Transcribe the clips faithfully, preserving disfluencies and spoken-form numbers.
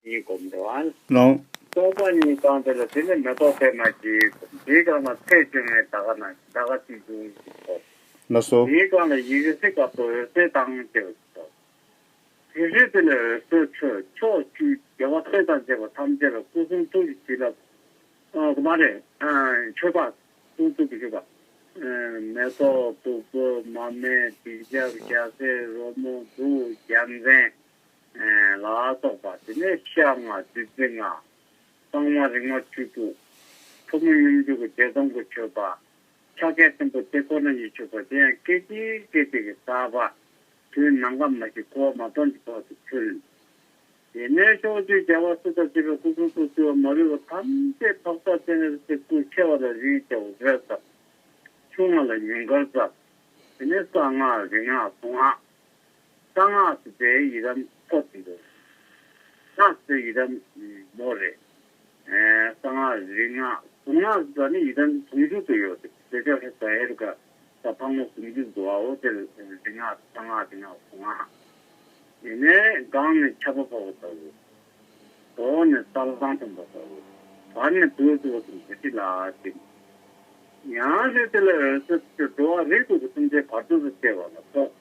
གཉིས་སྒོམ་འགྲོ་ཨ། ལོང་། རྟོག་པ་གཉིས་སྒང་དེ་ལ་དེ་ནས་མེ་ཏོག་པད་མ་གཅིག་སྒོམ། དེའི་སྒང་ལ་ཚེས་བཅོ་ལྔའི་ཟླ་ག་ན་ཟླ་ག་ཚེས་བཅུ་གཉིས་སྒོམ། ལགས་སོ། དེའི་སྒང་ལ་ཡི་གེ་སྲིད་དཀར་པོ་འོད་ཟེར་དང་བཅས་པ་སྒོམ། དེ་སྲིད་དེ་ལ་འོད་ཟེར་འཕྲོས་ཕྱོགས་བཅུའི་རྒྱལ་བ་སྲས་དང་བཅས་པ་ཐམས་ཅད་ལ་སྐུ་གསུང་ཐུགས་ཀྱི་བྱིན་རླབས། ཨ་གོ་མ་རེད། ཨ་མཆོད་པ། སྐུ་གསུང་ཐུགས་ཀྱི་མཆོད་པ། ཨ་མེ་ཏོག་བདུག་སྤོས་མར་མེ་དྲི་ཆབ་རྒྱ་སེར་རོལ་མོ་གདུགས་རྒྱལ་མཚན་ལ་སོགས་པ། དེ་ནས་ཤ་ལྔ་བདུད་རྩི་ལྔ། གཙང་མ་རིག་མ་བཅུ་དྲུག། ཐུན་མོང་སྙོམས་འཇུག་གི་བདེ་སྟོང་གི་མཆོད་པ། ཕྱག་རྒྱ་ཆེན་པོ་དེ་ཁོ་ན་ཉིད་མཆོད་པ་དེ་ཡང་སྐད་ཅིག་སྐད་ཅིག་གིས་བསགས་པ། དུས་ནམ་མཁའ་མ་ཞིག་འཁོར་བ་མ་སྟོངས་ཀྱི་བར་དུ་ཕུལ། དེ་ནས་ཕྱོགས་བཅུའི་རྒྱལ་བ་སྲས་དང་བཅས་པའི་སྐུ་གསུང་ཐུགས་སུ་མ་ལུས་པ་ཐམས་ཅད་འཕགས་པ་སྤྱན་རས་གཟིགས་སྐུ་ཆེ་བ་ལ་རིའི་རྒྱལ་པོ་རོལ་ཙམ། ཆུང་བ་ལ་ཉུངས་དཀར་ཙམ། དེ་ནས་གསང་སྔགས་རིག་སྔགས་གཟུངས་སྔགས། གསང་སྔགས་ཟེར་དེ་ཡི་དམ་ཚོགས་ཀྱི་འདུག། སྔགས་ཟེར་ཡི་དམ་མོ་རེད། ཨེ་གསང་སྔགས་རིག་སྔགས་གཟུངས་སྔགས་ཟེར་ནི་ཡི་དམ་ཟུང་འཇུག་ཏུ་ཡོད་དེ། དེ་ཚོ་ཧེ་ས་ཧེ་རུ་ཀ་ད་ཕག་མོ་ཟུང་འཇུག་འདུག་ཨ། འོ་དེ་རིག་སྔགས་གསང་སྔགས་རིག་སྔགས་གཟུངས་སྔགས། དེ་ནས་སྒང་ནས་ཆར་པ་ཕོག་པ་ལྟ་བུ། འོག་ནས་ས་གླང་འཐུང་བ་ལྟ་བུ། བར་ནས་བོད་སུ་བ་སུ་དེ་ལ་ཟེར། ཡང་ཟེར་དེ་ལ་འོད་ཟེར་འཕྲོས་འགྲོ་བ་རིགས་དྲུག་གི་སེམས་ཅན་བར་དོ་དུ་བསྐྱལ་བ་ལ་སོགས།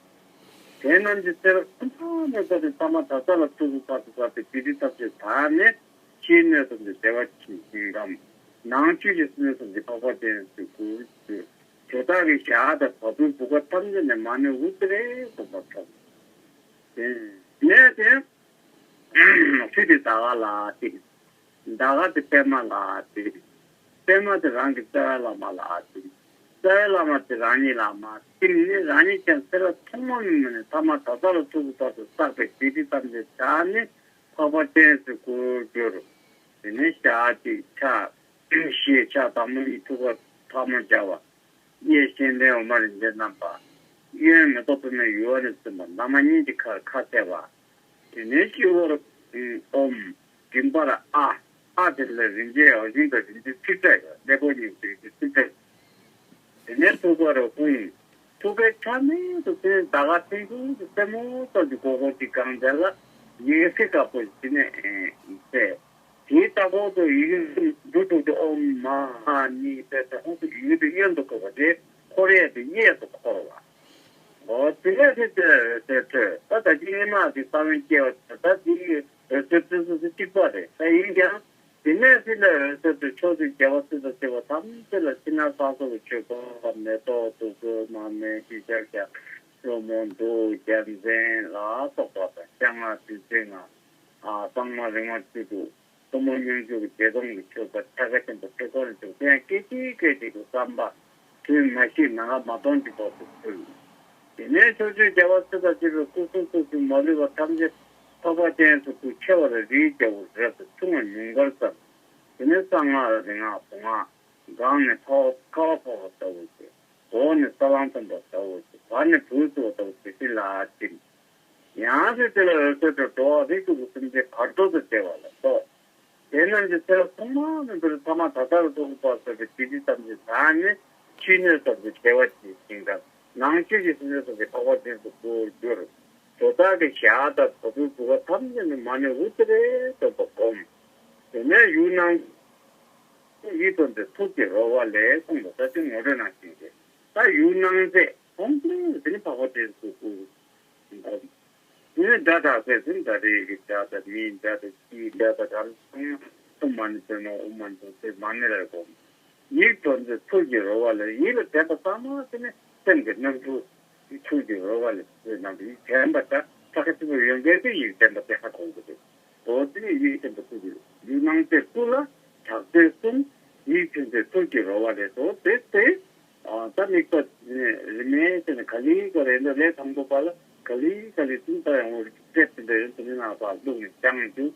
དེ་རྣམས་ཀྱི་ཚེ་རབས་ཐམས་ཅད་ནས་བཙའ་ནས་ཐ་མ་ད་ལྟ་ལ་ཐུག་གི་བར་དུ་བར་དུ་བདེ་སྐྱིད་ཐམས་ཅད་དག་ནས་ཕྱིའི་གནས་ཐམས་ཅད་བདེ་བ་ཅན་ཞིང་ཁམས། ནང་བཅུད་ཀྱི་སེམས་ཅན་ཐམས་ཅད་འཕགས་པ་སྤྱན་རས་གཟིགས་སྐུ་ཞུ། དེ་དག་གི་ཞག་དང་བ་སྤུའི་བུ་ག་ཐམས་ཅད་ནས་མ་ཎི་འུ་ཙི་རེ་སྒོམ་པར་ཐོབ། དེ་ནས་དེ། ཚེ་འདི་ད་ག་ལ་སྟེ། ད་ག་དེ་པད་མ་ལ་སྟེ། པད་མ་དེ་རང་གི་རྩ་བའི་བླ་མ་ལ་སྟེ། རྩ་བའི་བླ་མ་དེ་རང་ཉིད་ལ་མ་སྟེ་ནི་རང་ཉིད་ཀྱང་ཚེ་རབས་ཐོག་མ་མེད་ནས་ཐ་མ་ད་ལྟ་ལ་ཐུག་གི་བར་དུ་བསགས་པའི་བདེ་སྐྱིད་ཐམས་ཅད་དག་ནི་འཕགས་པ་སྤྱན་རས་གཟིགས་སྐུར་གྱུར། དེ་ནས་ཞག་གཅིག་ཕྱག་བཞི་ཕྱག་དང་པོ་གཉིས་ཐུགས་ཀར་ཕག་མོ་སྦྱར་བ། གཡས་གཤེགས་ལྡན་འོག་མ་རིན་ཆེན་བསྣམས་པ། གཡོན་མེ་ཏོག་པདྨའི་ཡུ་བ་ནས་མཚོན་པ། འདབ་མ་གཉིས་ཀྱི་ཁར་ཁ་བརྡལ་བ། དེ་ནས་སྤྱི་བོར་ཨོཾ། མགྲིན་པར་ཨ། ཨ་དེ་ལ་རིན་ཆེན་ཡང་ཤིང་དང་རིན་ཆེན་ཚིག་ཕྲད་ཡོད། ཀླད་ཀོར་གཉིས་ཀྱི་རིན་ཆེན་ཚིག་ཕྲད། དེ་ནས་ཐུགས་ཀར་ཧཱུྃ། ཐུགས་ཀའི་ཆ་མེད་དུ་དེ་ནས་ད་ག་ཐེངས་ཤིག་སེན་མོ་ཙམ་གྱི་སྒོར་སྒོར་གཅིག་གང་བྱས་ལ་ཡི་གེ་ཚིག་དཀར་པོ་ཞིག་དེ་ནས་གསལ། དེའི་ལྟག་ཀོར་དུ་ཡི་གེ་འབྲུ་དྲུག་སྟེ་ཨོཾ་མ་ཧཱ་ནི་པད་ཟེར་ཁོང་ཚོ་ཡི་གེ་དེ་གཡོན་དུ་འཁོར་བ་དེ་འཁོར་ཡས་དེ་གཡས་སུ་འཁོར་བ། འོ་དེ་ནས་དེ་ལྟར་འོད་ཟེར་འཕྲོས། ད་ད་ཅི་སྔོན་མ་གི་ས་བོན་སྐྱེ་བ་དེ་ད་དེ་ཡི་འོད་ཟེར་འཕྲོས་ཚུལ་དེ་གཅིག་པ་རེད། ད་ཡིན་ཀྱང་དེ་ནས་དེ་ལ་འོད་ཟེར་འཕྲོས་ཕྱོགས་བཅུའི་རྒྱལ་བ་སྲས་དང་བཅས་པ་ཐམས་ཅད་ལ་ཕྱི་ནང་གསང་སོགས་ཀྱི་མཆོད་པ་མེ་ཏོག་བདུག་སྤོས་མར་མེ་དྲི་ཆབ་རྒྱ་རོལ་མོ་གདུགས་རྒྱལ་མཚན་ལ་སོགས་པ་དང་ཤ་ལྔ་བདུད་རྩི་ལྔ། ཨ་གཙང་མ་རིག་མ་བཅུ་དྲུག། ཐུན་མོང་སྙོམས་འཇུག་གི་བདེ་སྟོང་གི་མཆོད་པ། ཕྱག་རྒྱ་ཆེན་པོ་དེ་ཁོ་ན་བཅུག། དེ་ཡང་སྐད་ཅིག་སྐད་ཅིག་གི་བསམ་པ། དུས་མ་ཤི་ནམ་མཁའ་མ་སྟོངས་ཀྱི་བར་དུ་ཕུལ། དེ་ནས་ཕྱོགས་བཅུའི་རྒྱལ་བ་སྲས་དང་བཅས་པའི་སྐུ་གསུང་ཐུགས་སུ་མ་ལུས་པ་ཐམས་ཅད་འཕགས་པ་སྤྱན་རས་གཟིགས་སྐུ་ཆེ་བ་ལ་རིའི་རྒྱལ་པོ་རོལ་ཙམ། ཆུང་བ་ཉུངས་དཀར་ཙམ། དེ་ནས་གསང་སྔགས་རིག་སྔགས་གཟུངས་སྔགས། སྒང་ནས་ཁ་བ་ཁ་བ་ཕོག་པ་ལྟ་བུ་ཞིག། འོག་ནས་ས་གླང་འཐུང་བ་ལྟ་བུ་ཞིག། བར་ནས་བོད་སུ་བ་ལྟ་བུ་ཞིག་དེ་ལ་སྟིམ། ཡང་སྲིད་དེ་ལ་འོད་ཟེར་འཕྲོས་འགྲོ་བ་རིགས་དྲུག་གི་སེམས་ཅན་བར་དོ་དུ་བསྐྱལ་བ་ལ་སོགས། དེ་རྣམས་ཀྱི་ཚེ་རབས་ཐོག་མ་མེད་པར་ཐ་མ་ད་ལྟར་ཐུག་པ་ཟེར་བའི་བདེ་སྐྱིད་ཐམས་ཅད་དག་ནི་ཕྱིའི་གནས་ཐམས་ཅད་བདེ་བ་ཅན་ཞིང་ཁམས། ནང་བཅུད་ཀྱི་སེམས་ཅན་ཐམས་ཅད་འཕགས་པ་སྤྱན་རས་གཟིགས་སྐུར་གྱུར། དེ་དག་གི་ཞག་དང་བ་སྤུའི་བུ་ག་ཐམས་ཅད་ནི་མ་ཎི་འུ་ཙི་རེ་སྒོམ་པ་སྒོམ། དེ་ནས་ཡུལ་སྣང་ཡིད་དོན་དེ་ཐུགས་ཀྱི་རོལ་བ་ལས་གསུངས་པ་ད་ཅི་ངོ་སྤྲོད་ནང་བཞིན་རེད། ད་ཡུལ་སྣང་ཚད་ཁོང་ཚོས་དེ་ནི་འཕགས་པ་སྤྱན་རས་གཟིགས་སྐུ། དེ་ནི་སྒྲ་གྲགས་ཚད་དེ་ནི་སྒྲ་རིགས་ཀྱི་སྒྲ་དང་མིའི་སྒྲ་དང་ཅིའི་སྒྲ་དང་ག་རེ་ཚང་མ་ཨོཾ་མ་ཎི་པདྨེ་ཧཱུྃ་མ་ཎི་པདྨེ་ཧཱུྃ་མ་ཎི་ལ་གསུངས། ཡིད་དོན་དེ་ཐུགས་ཀྱི་རོལ་བ་ལས། ཡིད་ལ་དྲན་པ་ཚང་མ་དེ་ནི་སེམས་ཀྱི་རྣམ་འཕྲུལ་ཐུགས་ཀྱི་རོལ་བ་ལས་ཟེར་ན་ཡིད་དྲན་པ་ད་ཕྲ་ཁ་ཆེན་པོ་ཡོད་མཁན་དེ་ཡིད་དྲན་པ་དེ་ཧ་གོ་དགོས་ཏེ། འོ་དེ་ནས་ཡིད་ཆེན་པོ་ཐུགས་ཀྱི་ཡུལ་སྣང་ཚད་སྐུ་ལ་གྲགས་ཚད་གསུམ། ཡིད་ཆེན་ཚད་ཐུགས་ཀྱི་རོལ་བ་ལས་སོ་དེ་སྟེ། ད་དམིགས་པ་རིམ་མེད་དེ་ནས་ག་ལེ་ག་ལེ་འདི་ལས་དང་པོ་པ་ལ་ག་ལེ་ག་ལེ་ཙམ་ད་ཡང་འོ་རིག་ཚད་དེ་འདྲ་ཡོད་དེ་ནས་ནང་པ་བླུགས་ནས་བཅངས་འདུག།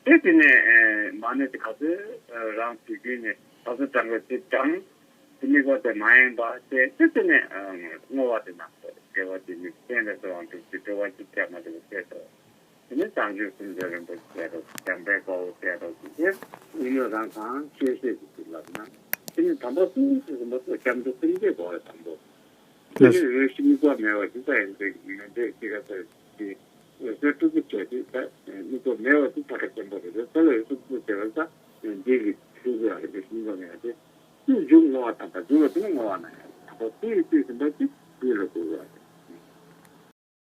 དེ་དེ་ནས་མ་ཎི་དེ་ག་ཚོད་རང་དུས་རྒྱུན་ནས་ག་ཚོད་བགྲང་དགོས་དེ་བགྲང་། དེ་དམིགས་པ་དེ་མ་ཡེངས་པ་བྱས་དེ་དེ་ནས་བསྔོ་བ་དེ་གནང་དགོས། བདེ་བ་ཅན་ནི་སྤྱན་རས་གཟིགས་དབང་ཕྱུག་གི་སྤྲུལ་པ་གཅིག་ཀྱང་མ་འདྲ་བ་བྱས་སོ། དེ་ནས་བྱང་ཆུབ་སེམས་མཆོག་རིན་པོ་ཆེ་རོ་འཇམ་དཔལ་དཔའ་བོ་ཟེར་རོ་ཞིག་དེ་དངོས་གནས་རང་གང་ཆོས་བཤད་ཀྱི་ཚུལ་ལབ་ན། དེ་ནི་དམ་པ་གསུམ་གྱི་གསུམ་པ་ཐོག་སྐྱབས་འགྲོ་སེམས་བསྐྱེད་དགོས་པའི་དང་པོ། དེ་ནི་འོད་ཞི་དམིགས་པ་མེད་པ་ཞིག་ད་ཡིན་པའི་མེ་འབྲས་ཅི་ག་ཚོད་ཀྱི་འོད་ཟེར་སྤྲུལ་སྐུ་བྱས་ཏེ་ད་ སྙིང་པོ་མེད་པ་དེ་ཐག་ཆོད་པོ་རེད། དེ་ལ་སོ་སོ་བྱས་པ་ད་འདི་གི་ཆོས་ཀྱི་ཨ་རེ་དེ་སྙིང་པོ་མེད་པ་དེ། དེ་འཇུག་བསྔོ་བ་དང་། ད་འཇུག་ལ་དེ་ནི་བསྔོ་བ་ན་ཡང་ད་པ་དེ་ཡི་དུས་ཟིན་པ་ཅིག་དུས་ལ་བསྐུལ་བ་རེད།